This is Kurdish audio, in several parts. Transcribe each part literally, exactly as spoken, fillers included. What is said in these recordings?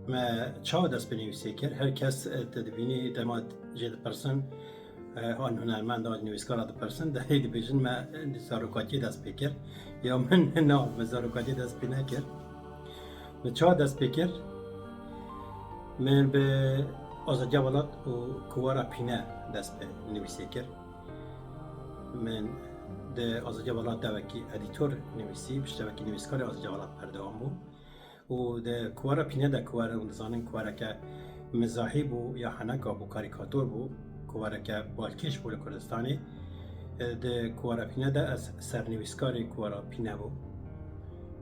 Me çawa dest bi nivîsê kir? Her kes, e, te dibînî dema jê dipirsin, e, an hunermend, an nivîskara dipirsin, de hê dibêjin me, e, zarokatiyê dest pê kir. Ya min na, me zarokatiyê dest pê nekir. Me çawa dest pê kir? Min bi Azadiya Welat û Kuwara Pîne dest bi nivîsê kir. Min di Azadiya Welat de wekî edîtor nivîsî, piştre wekî nivîskarê Azadiya Welat berdewam bû. Û di Kuwara Pîne de, kuwar, hûn dizanin, kuwareke mizahî bû ya heneka bû, karîkator bû, kuwareke balkêş bû li Kurdistanê. E, di Kuwara Pîne de ez sernivîskarê Kuwara Pîne bû.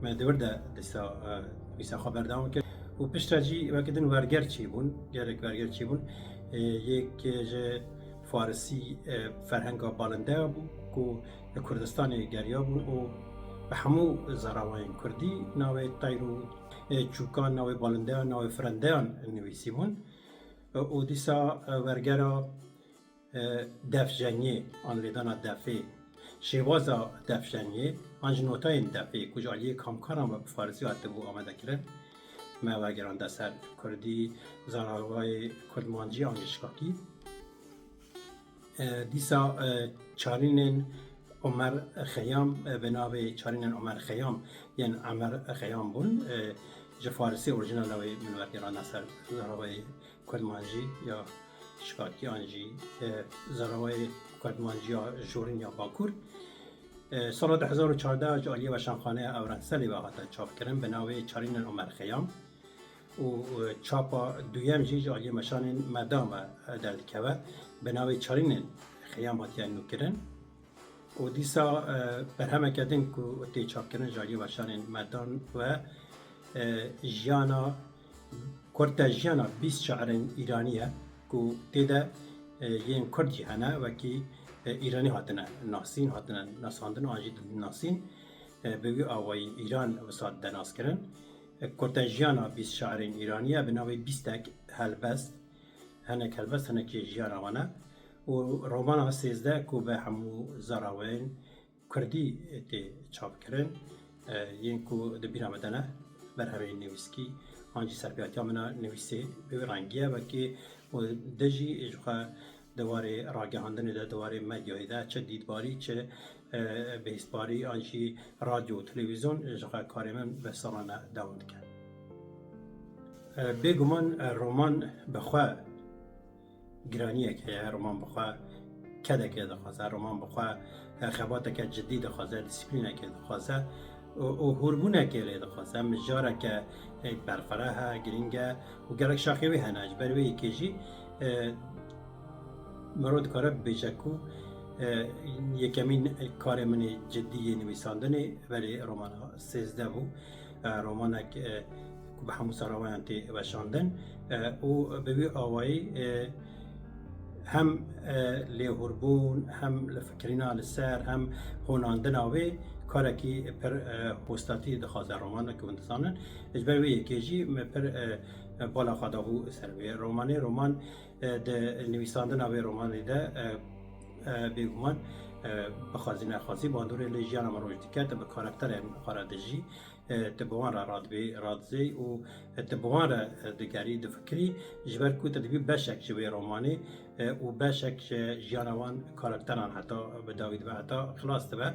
Me di wir de dîsa, e, nivîsa xwe berdewam kir. Û piştre jî weke din werger çêbûn, gelek werger çêbûn. E, yek ji Farisî, e, ferhenga balindeya bû ku li Kurdistanê geriyabûn û bi hemû zarawayên kurdî navê teyr û, e, çûkan, navê balindeyan, navê firendeyan nivîsîbûn. E, û dîsa, e, wergera, e, defjeniyê an lêdana defê, şêwaza defjeniyê an jî notayên defê ku ji aliyê kamkaran ve bi farisî hatibû amadekirin, me wergerand ser kurdî, zarawayê kurdmancî an jî şikakî. E, dîsa, e, çarînên Omer Xeyam, e, bi navê çarînên Omer Xeyam yên Emer Xeyam bûn. E, ji farisî orîjinala wê min wergerandine ser zarawayê kurdmancî ya şikakî an jî, e, zarawayê kurdmancî ya jorîn ya bakur. E, sala du hezar û çardeh ji aliyê Weşanxaneya Ewrenselê ve hate çapkirin bi navê Çarînên Omer Xeyam. Û, e, çapa duyem jî ji aliyê meşanên Medan ve, e, derdikeve, bi navê Çarînên Xeyam hatiye nûkirin. Û dîsa, e, berhemeke din ku tê çapkirin ji aliyê weşanên Medan ve, e, jiyana, kurte jiyana bîst şairên Îranî ye ku tê de, e, yên Kurd jî hene, wekî, e, Îranî hatine nasîn, hatine nasandin an jî dinasîn, e, bi wî awayî Îran wisa dide naskirin. Kurte jiyana bîst şairên Îranî ye bi navê Bîstek Helbest. Hinek helbest, hinek jî jiyana wan e. Û romana sêzdeh ku bi hemû zarawayên kurdî tê çapkirin, e, yên ku di bîra me de ne, berhemên nivîskî, an jî serpêhatiya min a nivîsê bi wî rengî ye, wekî û di jî ji xwe di warê ragihandinê de, di warê medyayê de, çi dîtbarî, çi, e, bihîsbarî, an jî radyo û televîzyon ji xwe karê min bi salan e dewam dike. E, bêguman, e, roman bi xwe giraniyek heye, roman bi xwe kedekê dixwaze, roman bi xwe, e, xebateke cidî dixwaze, disiplînekê dixwaze û, û hûrbûnekê lê dixwaze, mijareke, e, berfireh e, girîng e û gelek şaxê wê hene. Ji ber wê yekê jî, e, mirov dikare bibêje ku, e, yekemîn karê min ê cidî yê nivîsandinê belê romana sêzdeh bû. E, romanek, e, ku bi hemû sarawayan tê weşandin, e, û bi wî awayî, e, hem, e, lêhûrbûn, hem li fikirîna li ser, hem honandina wê karekî pir, e, hostatî dixwaze romanek, hûn dizanin. Ji ber wê yekê jî me pir, e, e, bala xwe dabû ser wê romanê. Roman, e, di nivîsandina wê romanê de, e, e, bêguman, e, bixwazî nexwazî bandorê li jiyana mirov jî dike, tu bi karakterên xwe re dijî, e, tu bi wan re radibê, radizê û, e, tu bi wan re, e, digerî, difikirî, ji ber ku tu dibî beşek ji wê romanê, e, û beşek ji jiyana wan karakteran heta bi dawî dibe, heta xilas dibe.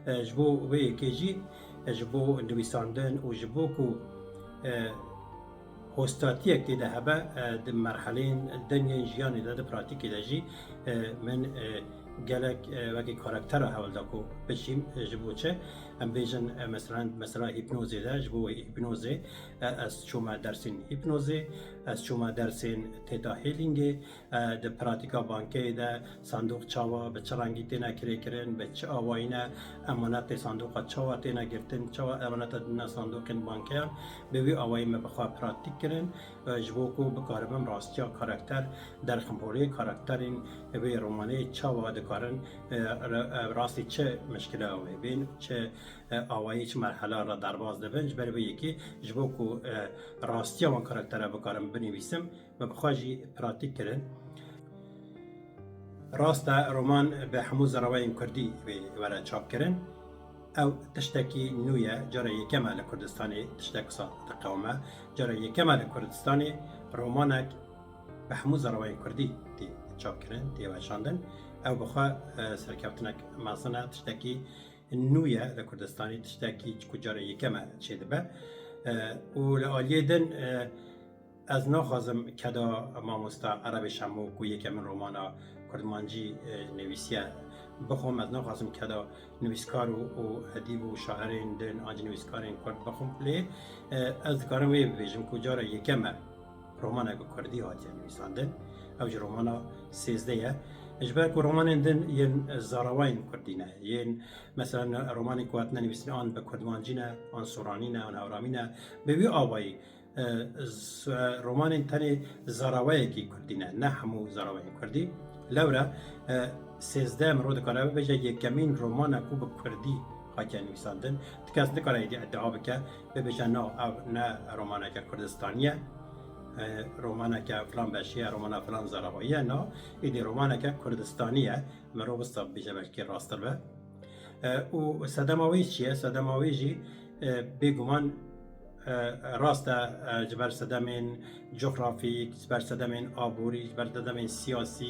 E, ji bo wê yekê jî, e, ji bo nivîsandin û ji bo ku, e, hostatiyek tê de hebe, e, di merhelên din yên jiyanê de, di pratîkê de jî, e, min, e, gelek, e, wekî karaktera hewl da ku biçîm, e, ji bo çi? Em bêjin, e, meselen, mesela hîpnozê de, ji bo wê hîpnozê, e, ez çûme dersên hîpnozê, ez çûme dersên Theta Healingê, e, di pratîka bankeyê de sandûq çawa, bi çi rengî têne kirêkirin, bi çi awayî ne, emanetê sandûqa çawa têne girtin, çawa emaneta didine sandûqên bankeyan, bi wî awayî me bi xwe pratîk kirin, e, ji bo ku bikaribim rastiya karakter derxim holê, karakterên vê romanê çawa dikarin, e, re-, e, rastî çi mişkila wê bên, çi, e, awayî, çi merhela re derbas dibin. Ji ber vê yekê, ji bo ku, e, rastiya wan karaktera bikarim binivîsim, me bi xwe jî pratîk kirin. Rast e, roman bi hemû zarawayên kurdî wê were çapkirin. Ew tiştekî nû ye, cara yekem e li Kurdistanê tiştek wisa diqewime. Cara yekem e li Kurdistanê romanek bi hemû zarawayên kurdî tê çapkirin, tê weşandin. Ew bi xwe, e, serkeftinek mezin e, tiştekî nû ye li Kurdistanê, tiştekî ku cara yekem e çêdibe. E, û li aliyê din, e, Ez naxwazim keda mamosta Erebê Şemo ku yekemîn romana kurdmancî, e, nivîsiye bixwim. Ez naxwazim keda nivîskar û, û edîb û şairên din an jî nivîskarên kurd bixwim. Lê, e, ez dikarim wê bibêjim ku cara yekem e romanek bi kurdî hatiye nivîsandin. Ew jî romana sêzdeh ye. Ji ber ku romanên din yên zarawayên kurdî ne. Yên, mesela, romanên ku hatine nivîsîn an bi kurdmancî ne, an soranî ne, an hewramî ne. Bi wî awayî E, z-, e, romanên tenê zarawayekî kurdî ne, ne hemû zarawayên kurdî. Lewre, e, sêzdeh mirov dikare bibêje yekemîn romana ku bi kurdî hatiye nivîsandin. Ti kes nikare êdî îdia bike, bibêje na, ev ne romaneke kurdistanî ye, e, romaneke filan beşî ye, romana filan zarawayî ye. Na, êdî romaneke kurdistanî ye. Mirov wisa bibêje belkî rasttir be. E, û sedema wê çi ye? Sedema wê jî, e, bêguman, e, rast e, e, ji ber sedemên cografîk, ji ber sedemên aborî, ji ber sedemên siyasî,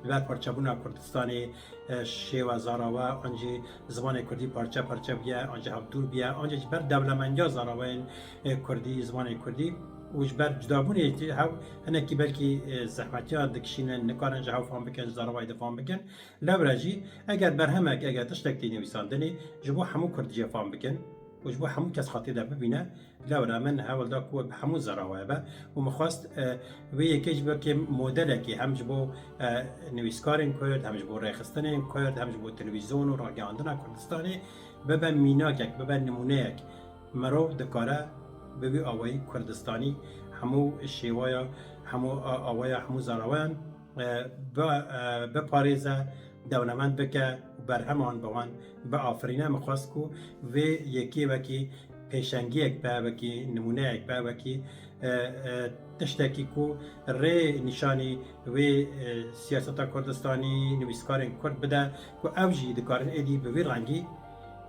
ji ber parçebûna Kurdistanê, e, şêwe zarawe, an jî zimanê kurdî parçe parçe bûye, an jî hevdûr bûye, an jî ji ber dewlemendiya zaraweyên, e, kurdî, zimanê kurdî û ji ber cudabûnê hev hinekî belkî, e, zehmetiya dikişînin, nikarin ji hev fam bikin, ji zarawayê de fam bikin. Lewre jî, eger berhemek, eger tiştek tê nivîsandinê, ji bo hemû kurdiyê fam bikin û ji bo hemû kes xatê de bibîne, lewre min hewl da ku bi hemû zarawayê be û min xwest, e, wê yekê jî wekî modelekê hem ji bo, e, nivîskarên kurd, hem ji bo rêxistinên kurd, hem ji bo televîzyon û ragihandina Kurdistanê bibe mînakek, bibe nimûneyek. Mirov dikare bi wî awayî Kurdistanî hemû şêwaya, hemû a-, awaya, hemû zarawayan e, bi, e, biparêze, dewlemend bike û berheman bi wan biafirîne. Min xwest ku vê yekê wekî pêşengiyek be, wekî nimûneyek be, wekî, e, e, tiştekî ku rê nîşanî wê, e, siyaseta Kurdistanî, nivîskarên kurd bide ku ew jî dikarin êdî bi vî rengî,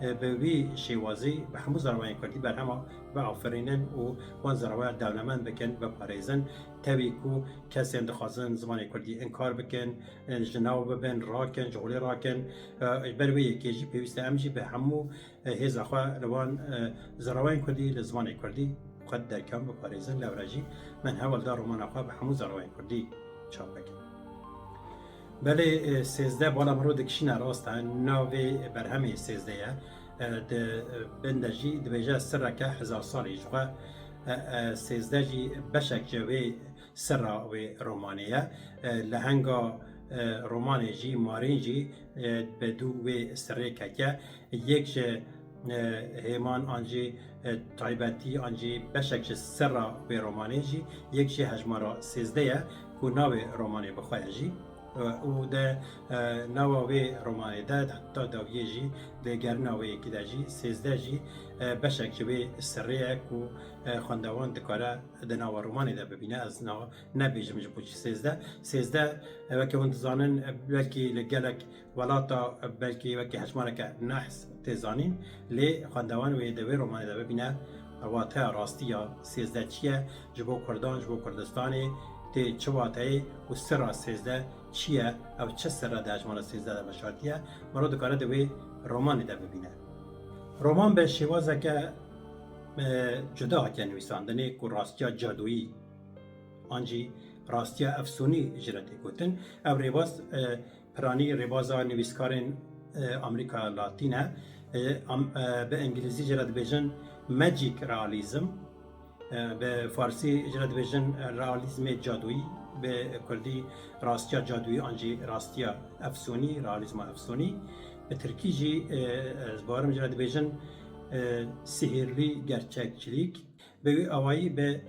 e, bi vî şêwazî bi hemû zarawayên kurdî berhema biafirînin û wan zarawaya dewlemend bikin, biparêzin. Tevî ku kesên dixwazin zimanê kurdî inkar bikin, e, ji nav bibin, rakin, ji holê rakin. E, ji ber wê yekê jî pêwîst e em jî bi hemû, e, hêza xwe li wan, e, zarawayên kurdî li zimanê kurdî xwe derkevin, biparêzin. Lewre jî min hewl da romana xwe bi hemû zarawayên kurdî çap bikin. Belê, e, sêzdeh bala mirov dikişîne, rast e, navê berhemê sêzdeh ye. E, di, e, bin de jî dibêje sirreke hezar salî ji xwe, e, e, sêzdeh jî beşek ji wê sirra wê romanê ye. E, lehenga, e, romanê jî, marîn jî, e, bi dû wê sirrê ketiye. Yek ji, e, hêman an jî, e, taybetî an jî beşek ji sirra wê romanê jî, yek jî hejmara sêzdeh ye ku navê romanê bi xwe ye jî. E, û di, e, nava wê romanê de, heta dawiyê jî, di gerina wê yekê de jî, sêzdeh jî, e, beşek ji wê sirrê ye ku, e, xwendevan dikare di nava romanê de bibîne. Ez nava nebêjim ji bo çi sêzdeh. Sêzdeh, e, weke hûn dizanin, e, belkî li gelek welata, e, belkî weke hejmareke nehs tê zanîn, lê xwendevan wê di wê romanê de bibîne, e, wateya rastî ya sêzdeh çi ye, ji bo kurdan, ji bo Kurdistanê tê çi wateyê û sirra sêzdeh çi ye, ew çi sirre di hejmara sêzdeh de veşartiye, mirov dikare di wê romanê de bibîne. Roman bi şêwazeke, e, cuda hatiye nivîsandinê ku rastiya cadûyî an jî rastiya efsûnî ji re tê gotin. Ev rêbaz, e, piranî rêbaza nivîskarên, e, Amerîkaya Latîn e. E, am-, e, bi îngilîzî ji re dibêjin magic realism. E, bi farsî ji re dibêjin, e, realîzmê cadûyî, bi kurdî rastiya cadûyî an jî rastiya efsûnî, realîzma efsûnî. Bi tirkî jî, e, ez bawerim ji re dibêjin, e, sihirli gerçekçilik. Bi wî awayî bi,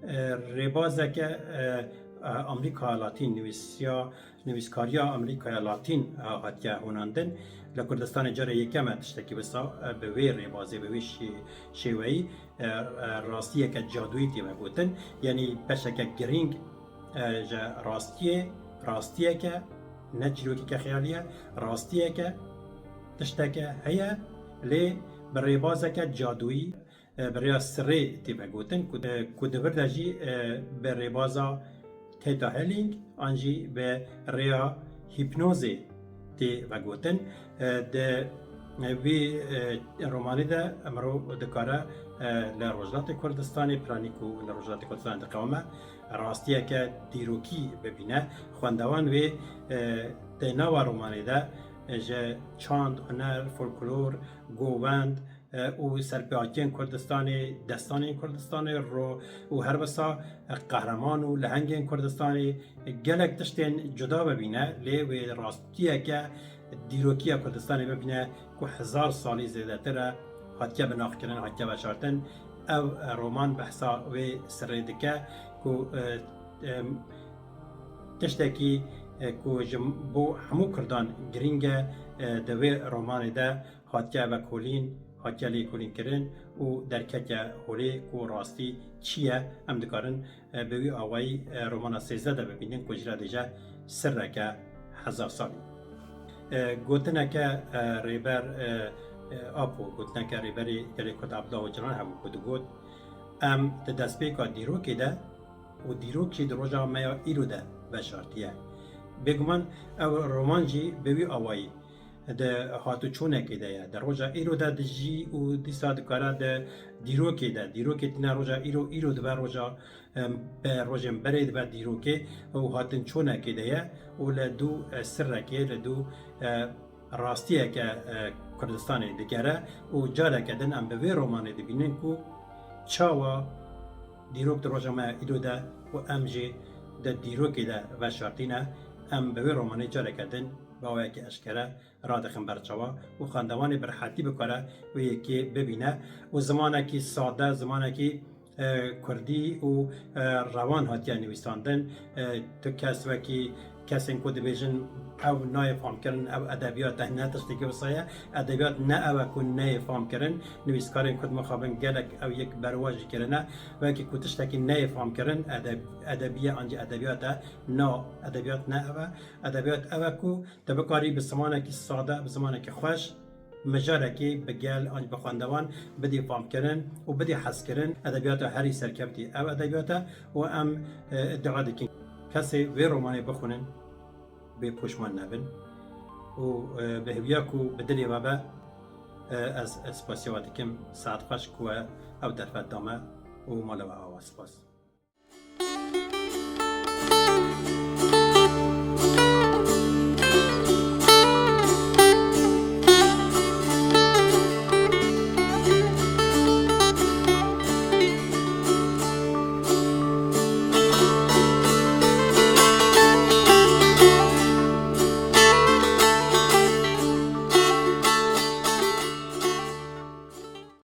e, rêbazeke, e, e, Amerîka Latîn nivîsiya, nivîskariya Amerîkaya Latîn, e, hatiye hûnandin. Li Kurdistanê cara yekem e tiştekî wisa, e, bi wê rêbazê, bi wê şê-, şêweyî, e, e, rastiyeke cadûyî tê vegotin. Yanî beşeke girîng, e, ji rastiyê, rastiyeke, ne çîrokeke xeyalî ye, rastiyeke, tişteke heye, Lê bi rêbazeke cadûyî, e, bi rêya sirê tê vegotin ku, e, ku di vir de jî, e, bi rêbaza Theta Healing an jî bi rêya hîpnozê tê vegotin. E, di vî, e, romanê de mirov dikare, e, li Rojhilatê Kurdistanê, piranî ku li Rojhilatê Kurdistanê diqewime, rastiyeke dîrokî bibîne. Xwendevan wê, e, di nava romanê de, e, ji çand, huner, folklor, govend, e, û serpêhatiyên Kurdistanê, destanên Kurdistanê, ro û her wisa, e, qehreman û lehengên Kurdistanê, e, gelek tiştên cuda bibîne, lê wê rastiyeke dîrokiya Kurdistanê bibîne ku hezar salî zêdetir e hatiye binaxkirin, hatiye veşartin. Ev, e, roman behsa wê sirrê dike ku, e, e, tiştekî, e, ku ji bo hemû Kurdan girîng e, e, di wê romanê de hatiye vekolîn, hatiye lêkolînkirin û derketiye holê ku rastî çi ye, em dikarin, e, bi wî awayî, e, romana sêzdeh de bibînin ku jî re dêje sirreke hezar salî. E, gotineke, e, rêber, e, e, Apo, gotineke rêberê gelê Kurd Abdullah Ocalan hebû ku digot, em di destpêka dîrokê de û dîrok jî di roja me ya îro de veşartiye. Bêguman ev roman jî bi wî awayî di hatûçûnekê de ye. Di roja îro de dijî û dîsa dikare di dîrokê de, dîrokê tîne roja îro, îro dibe roja, em, be, rojên berê dibe dîrokê û hatinçûnekê de ye û li dû, e, sirrekê, li dû, e, rastiyeke, e, Kurdistanê digere û careke din em bi vê romanê dibînin ku çawa dîrok di roja me ya îro de û em jî di dîrokê de veşartîne, em bi vê romanê careke din bi awayekî eşkere radixin ber çawa û xwendevanê bi rehetî bikare wê yekê bibîne û zimanekî sade, zimanekî, e, kurdî û, e, rewan hatiye nivîsandin. E, tu kes wekî kesên ku dibêjin ew nayê famkirin, ew edebiyat e, ne tiştekî wisa ye. Edebiyat ne ew e ku neyê famkirin. Nivîskarên Kurd mixabin gelek ew yek berwa jî kirine. Wekî ku tiştekî neyê famkirin, edeb-, edebiye an jî edebiyat e. Na, edebiyat ne ew e. Edebiyat ew e ku tu bikarî bi zimanekî sade, bi zimanekî xweş, mijarekê bi gel an bi xwendevan bidî famkirin û bidî hezkirin. Edebiyata herî serkevtî ev edebiyat e û em, e, îdia dikin kesê vê romanê bixwînin bê poşman nebin û, e, bi hêviya ku bi dilê we be, e, ez, ez spasiya we dikim. Saet xweş ku we ew derfet da me û mala we ava. Spas.